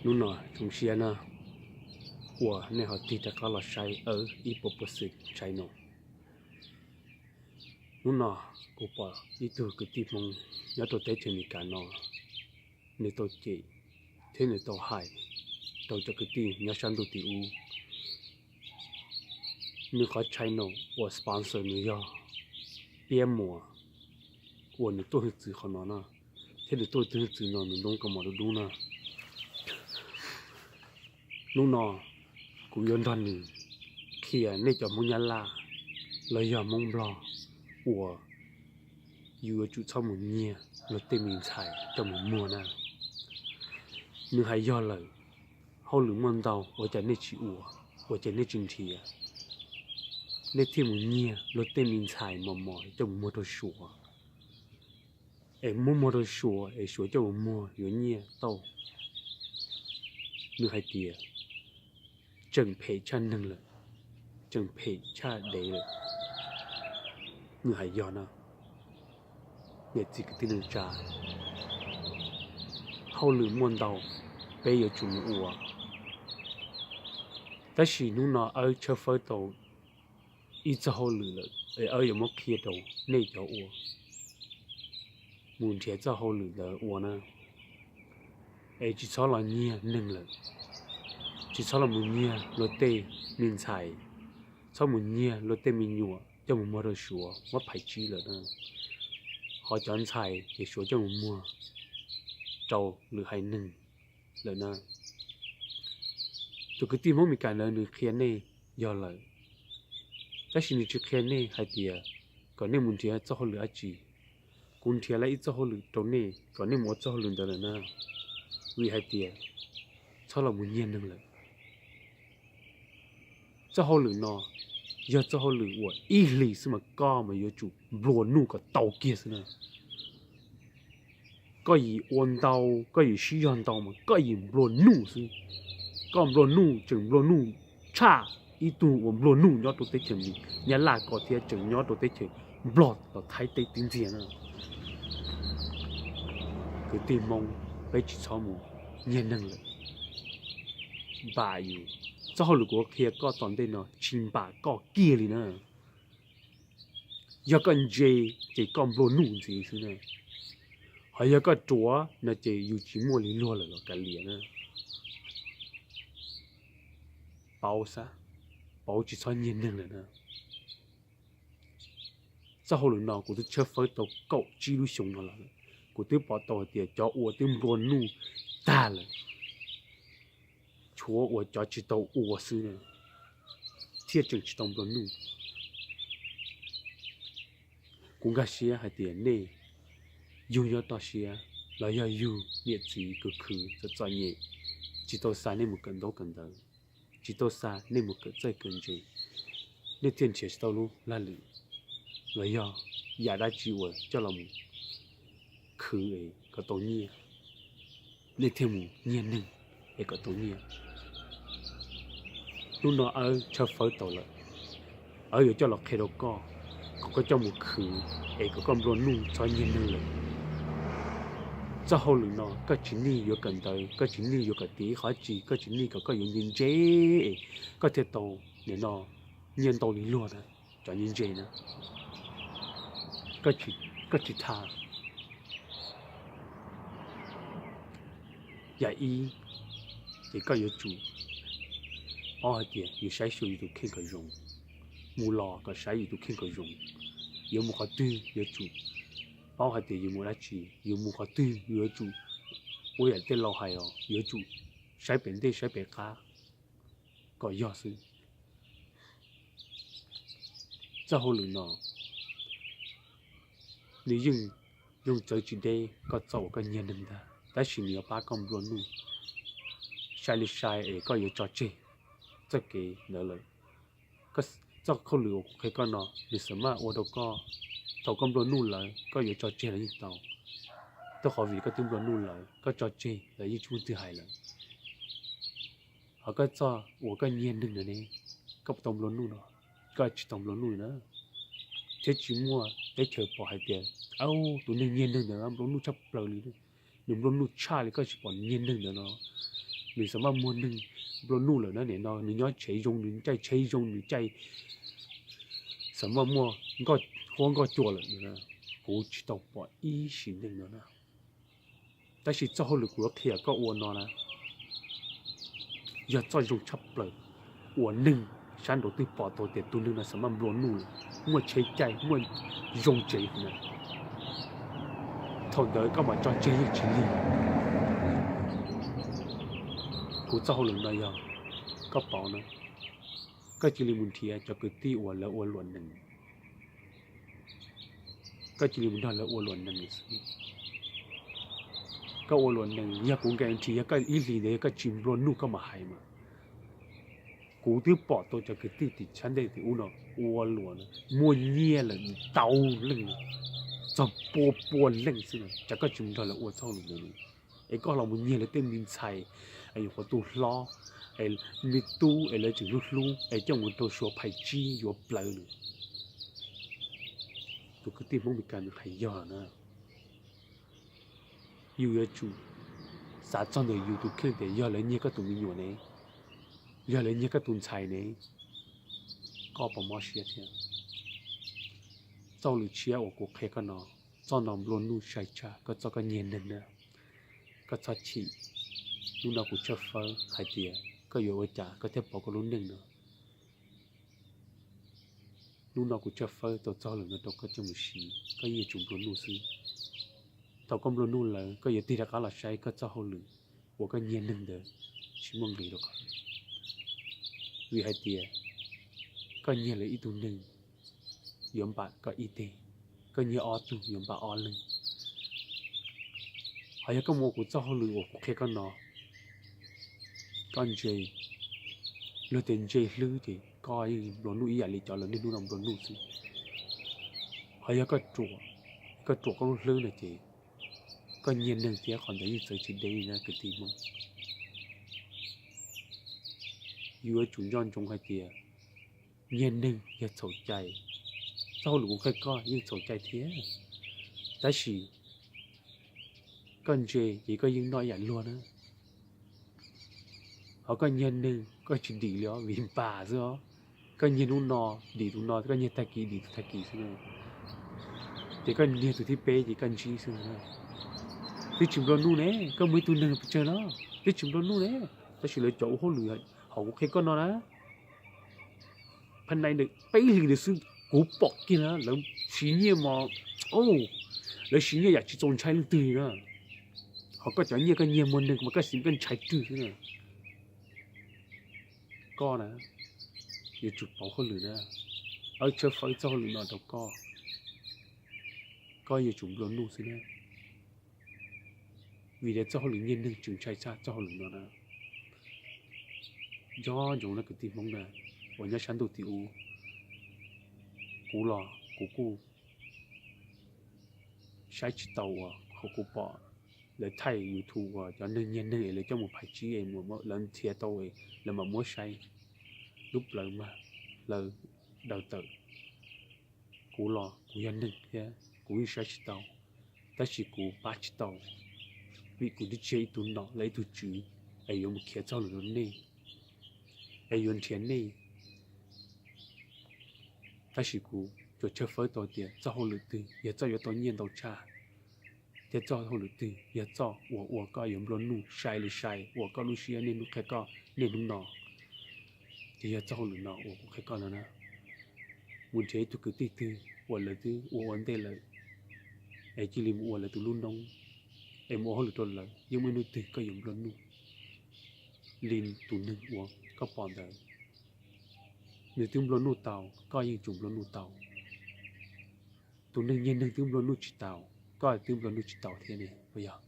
Hnub no zoo siab na, uas nej ho tig rov qab los saib Awb ib puas puas xwm tshai no. Hnub no kuv pom ib tug kwv tij Hmoob nyob rau teb chaws Amelikas no, nws tau cem thiab nws tau hais rau cov kwv tij nyob sab ntuj tim ub. Nws qhov tshai no uas sponsor nws yog Piab Muas, uas nws tuaj hwj txwv qhov no na, thiab nws tuaj tus hwj txwv no nws ntoo kaus mom dub dub na. Hnub no kuv yuav nrog nws qhia nej cov Hmoob Nyab Laj los yog Hmoob Nplog uas yus yuav tsum txhob mus nyiag luag tej me ntxhais coj mus muag na. Nws hais yog lawm, hauj lwm muaj ntau, ua cas nej tsis ua, ua cas nej tsis nrhiav, nej thiaj mus nyiag luag tej me ntxhais mos mos coj mus muag rau Suav, es muab muag rau Suav es Suav coj mus muag yuav nyiaj tau. Nws hais tias tseem phem tshaj neeg lawm, tseem phem tshaj dev lawm. Nws hais yog na, niam txiv kwv tij neej tsa, hauj lwm muaj ntau, peb yuav tsum mus ua. Tab sis hnub no Awb tshawb fawb tau ib txoj hauj lwm lawm es Awb yuav muab qhia rau nej cov uas mus nrhiav txoj hauj lwm ntawd ua na, es tsis txhob los nyiag neeg lawm, tsis txhob los mus nyiag luag tej me ntxhais, txhob mus nyiag luag tej me nyuam coj mus muag rau Suav muab phais tsib lawm na. Ho cov ntxhais ces Suav coj mus muag rau lwm haiv neeg lawm na. Tus kwv tij Hmoob Amelikas ntawd nws qhia nej yog lawm, tab sis nws tsis qhia nej hais tias kom nej mus nrhiav txoj hauj lwm dab tsi. Kuv nrhiav lawm ib txoj hauj lwm rau nej kom nej mus ua txoj hauj lwm ntawd lawm na, vim hais tias txhob los mus nyiag neeg lawm. Txoj hauj lwm no yog txoj hauj lwm uas ib hlis xwb mas koj mas yuav tsum nplua nuj kom tau kiag xwb na. Koj yim ua ntau, koj yim sib zog ntau mas koj yim nplua nuj xwb. Koj nplua nuj tseem nplua nuj tshaj ib tug uas nplua nuj nyob rau teb chaws Nyab Laj ko thiab tseem nyob rau teb chaws Nplog los Thaib teb tib ntxiag na. Kwv tij Hmoob, peb tsis txhob mus nyiag neeg lawm. Npam yus, txoj hauj lwm kuv qhia koj tom ntej no tsis npam koj kiag li na. Yog koj ntse ces koj nplua nuj ntxiv xwb na. Ho yog koj ruam no ces yus tsis muaj li luag lawm los kav liam na. Pauv xwb, pauv tsis txhob nyiag neeg lawm na. Txoj hauj lwm no kuv twb tshawb fawb tau kaum tsib lub xyoo no lawm, kuv twb pom tau hais tias cov ua twb nplua nuj tag lawm, tshuav uas cov tsis tau ua xwb na, thiaj tseem tsis tau nplua nuj. Kuv nkag siab hais tias nej yug nyob toj siab los yog yug niam txiv khwv khwv txom txom nyem, tsis tau xa nej mus kawm ntaub kawm ntawv, tsis tau xa nej mus kawm txawj kawm ntse, nej thiaj nrhiav tsis tau lub laj lwm los yog yam dab tsi uas coj los mus khwv es kom tau nyiaj, nej thiaj mus nyiag neeg es kom tau nyiaj. Hnub no Awb tshawb fawb tau lawm, Awb yuav coj los qhia rau koj, kom koj coj mus khwv es kom koj nplua nuj txhob nyiag neeg lawm. Txoj hauj lwm no koj tsis nij yuav kawm ntawv, koj tsis nij yuav kom tiav ib qho dab tsi, koj tsis nij kom koj yuav ntse ntse es koj thiaj tau nim no nyiaj ntau li luag na, cov ntse ntse na. Koj tsis tha. Yam ib, ces koj yuav tsum paub hais tias yus saib xyuas yus tus kheej kom zoo, mus los kom saib yus tus kheej kom zoo, yuav mus qhov twg yuav tsum paub hais tias yus mus dab tsi, yus mus qhov twg yuav tsum ua yam tej laus hais os, yuav tsum saib pem ntej saib pem qab kom yog xwb. Txoj hauj lwm no nws yeej yoog txawv tsis deb koj txoj uas koj nyiag neeg ntag, tab sis nws yuav pab koj nplua nuj sai li sai es koj yuav tso tseg txoj kev ntawd lawm. Txoj hauj lwm uas kuv qhia koj no nws xav maj ua rau koj, thaum koj nplua nuj lawm koj yuav tso tseg los yeej tau, rau qhov vim koj twb nplua nuj lawm, koj tso tseg los yeej tsis muaj twg hais lawm. Ho koj txoj uas koj nyiag neeg ntawd ne, koj puas tau nplua nuj no? Koj tsis tau nplua nuj na, thiab tsis muaj teb chaws pom hais tias, au, tus neeg nyiag neeg ntawd nplua nuj tshaj plaws li, nws nplua nuj tshaj li, koj tsis pom nws nyiag neeg ntawd no. Nws xav maj muag neeg nplua nuj lawm na, nim no nws nyob tsev zoo, nws caij tsheb zoo, nws caij xav maj muag nkoj huab nkoj cua lawm. Kuv tsis tau pom ib sim neej no na. Tab sis txoj hauj lwm kuv yuav qhia koj ua no na, yog txoj zoo tshaj plaws uas neeg sab nraud twb pom tau tias tus neeg no xav maj nplua nuj lawm, muaj tsheb caij, muaj zoo tsev na. Thaum ntawd koj mam tso tseg yeej tsis lig. Kuv txoj hauj lwm no yog koj pom na, koj cia li mus nrhiav cov kwv tij uas lawv ua luam nees, koj cia li mus nrog lawv ua luam nees xwb. Koj ua luam nees, yog kuv guarantee yog koj ib hlis ntawd yog koj tsis nplua nuj koj mam hais mas. Kuv twb pom tau cov kwv tij tim sab ntej tim ub no ua luam muaj nyiaj lawm tau leej, txog pua pua leej xwb na, cas koj tsis mus nrog lawv ua txoj hauj lwm ntawd? Es koj los mus nyiag lawv tej me ntxhais, nyuam qhuav tu hlob, me tub es lawv tseem hlub hlub es coj mus rau Suav phais tsib yuav plawv lawm. Tus kwv tij Hmoob Mes Kas nws hais yog na. Yus yuav tsum xav txog ntawm yus tus kheej tias yog lawv nyiag koj tus me nyuam ne, yog lawv nyiag koj tus ntxhais ne, koj puas mob siab thiab? Txoj hauj lwm tshiab uas kuv qhia koj no, txoj no nplua nuj sai tshaj koj txoj koj nyiag neeg na. Koj txhob chim. Hnub no kuv tshawb fawb hais tias koj yuav ua cas koj thiaj pom koj lub neej no. Hnub no kuv tshawb fawb tau txoj hauj lwm no rau koj coj mus siv, koj yeej yuav tsum nplua nuj xwb. Thaum koj nplua nuj lawm koj yuav tig rov qab los saib koj txoj hauj lwm uas koj nyiag neeg ntawd tsis muaj nqis rau koj. Vim hais tias koj nyiag lawv ib tug neeg yuav npam koj ib teg, koj nyiag ob tug yuav npam ob leeg. Ho yog koj mus ua kuv txoj hauj lwm uas kuv qhia koj no, koj ntse, luag tias ntse hlwb ces koj yeej nplua nuj ib yam li cov lawv niaj hnub no nplua nuj xwb. Ho yog koj ruam, koj ruam koj lub hlwb no ces koj nyiag neeg thiab qhov ntawd yeej txawv tsis deb li na kwv tij Hmoob. Yus yuav tsum nco ntsoov hais tias nyiag neeg yog txhaum cai. Txoj hauj lwm kuv qhia koj yeej txhaum cai thiab, tab sis koj ntse ces koj yeej noj ib yam luag na. Ho koj nyiag neeg koj tsis dim li os, vim npam xwb os. Koj nyiag hnub no dim tus no, koj nyiag tag kis dim tus tag kis xwb na. Ces koj nyiag tus thib peb ces koj ntsib xwb na. Twb tsis nplua nuj ne, koj muaj ib tug neeg pes tsawg no, twb tsis nplua nuj ne, tab sis lawv cov ua hauj lwm hom kuv qhia koj no na, phab nai ntawm peb hlis ntawd xwb kuv pom kiag na, lawv siv nyiaj mos, lawv siv nyiaj yam tsis txaus ntshai leej twg li na. Ho koj cov nyiaj koj nyiag muag neeg mas koj siv koj ntshai rwg xwb na. Koj na, yuav tsum pauv hauj lwm na, wb tshawb fawb txoj hauj lwm no rau koj, koj yuav tsum nplua nuj xwb na. Vim tias txoj hauj lwm nyiag neeg tseem ntshai tshaj txoj hauj lwm no na. Nco ntsoov na kwv tij Hmoob na, uas nyob sab ntuj tim ub, kuv los kuv kuj saib tsis tau uas qhov kuv pom lawv thaij YouTube uas cov neeg nyiag neeg es lawv coj mus phais tsib es lawv nrhiav tau es lawv mam muab saib lub plawv mag hlaws daws tawm. Kuv los kuv yog neeg thiab kuv yeej saib tsis tau, tab sis kuv pab tsis tau, vim kuv twb tsis yog ib tug nom los ib tug tswv es yuav mus khiav txoj hauj lwm rau nej, es yuav nrhiav nej. Tab sis kuv tsuas tshawb fawb tau tias txoj hauj lwm twg yog txoj yuav tau nyiaj ntau tshaj, thiab txoj hauj lwm twg yog txoj uas ua koj yuav nplua nuj sai li sai, ua koj lub siab niaj hnub qhia koj niaj hnub no. Ces yog txoj hauj lwm no uas kuv qhia koj no na. Mus nrhiav ib tug kwv tij twg uas lawv twb ua ua ntej lawm, es cia li mus ua lawv tus lub noob, es mus ua hauj lwm rau lawv, yeej muaj ib hnub twg koj yuav nplua nuj li tus neeg uas koj pom ntawd. Nws twb nplua nuj tau, koj yeej tsum nplua nuj tau. Tus neeg nyiag neeg twb nplua nuj tsis tau, koj twb nplua nuj tsis tau thiab ne puas yog?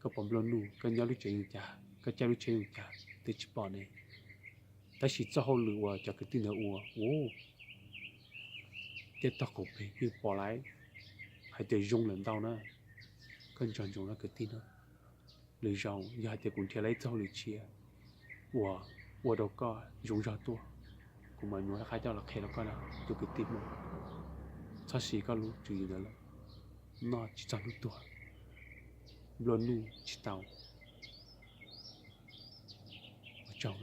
Koj puas nplua nuj? Koj nyob lub tsev zoo cas, koj caij lub tsheb zoo cas, twb tsis pom ne. Tab sis txoj hauj lwm uas cov kwv tij ntawd ua, ua tej tog qaum peg yeej pom lawm, hais tias zoo lawm ntau na. Koj nco ntsoov na kwv tij na. Lwm zaus yog hais tias kuv nrhiav lawm ib txoj hauj lwm tshiab uas ua rau koj zoo zog tuaj, kuv mam muab qab coj los qhia rau koj na tus kwv tij Hmoob. Txhob siv koj lub tswv yim ntawd lawm, noj tsis txog hnub tuag, nplua nuj tsis tau. tsaug.